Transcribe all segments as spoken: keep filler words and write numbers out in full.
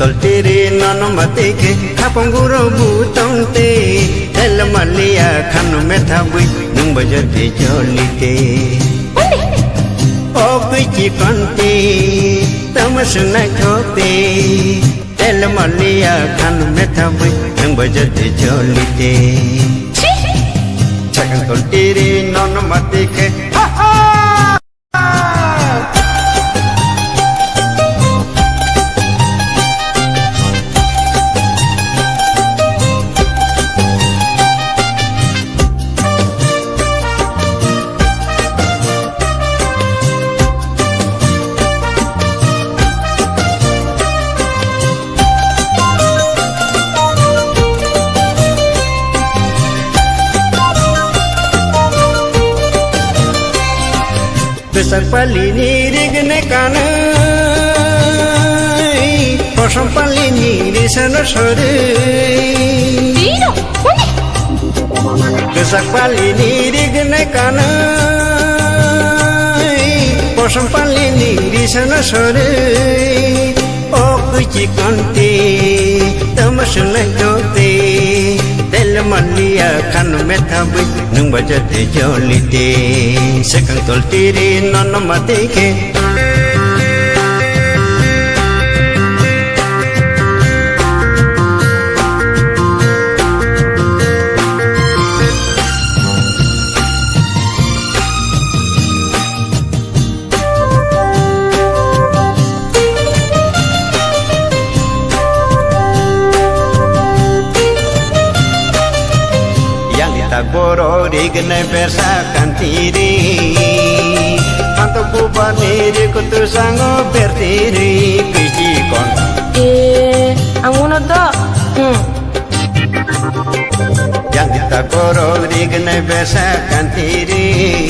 Tiri nono mati khe khapang guro butong te, tel malia khanu metha bui nung bajar te joli te. O kwi chikon te, tamo sunai thok te, tel malia khanu metha bui nung bajar te joli te. Chakang tol tiri nono mati khe, ha ha! Besak pali ni rigne kanai, kosom pali ni risana sore. Tino, huni. Besak pali ni rigne kanai, kosom pali ni risana sore. O kwi chikon te, tamo sunai thok te, tel malia khanu metha bui nung bajar te joli te. Sekang tol tiri nono mati khe. Yang tak boro rigne bersa kantiri. Anto bubani rikutu sango bertiri kiji kon. Eh, ang uno do. Hmm. Yang kita borok rignai besa kantiri.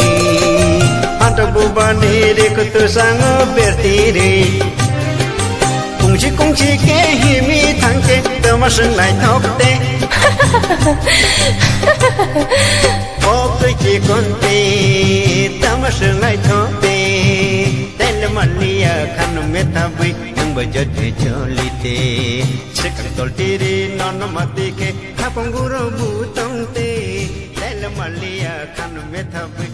Anto bubani rikutu sango bertiri. Kungsi kungsi ke himi thangke tama senglai thokte. Okoi chikonte tama senglai thokte. Tel malia khanu metha bui nung bajar te joli te. Sekang tol tiri nono mati khe khapang guro butong te. Tel malia khanu metha bui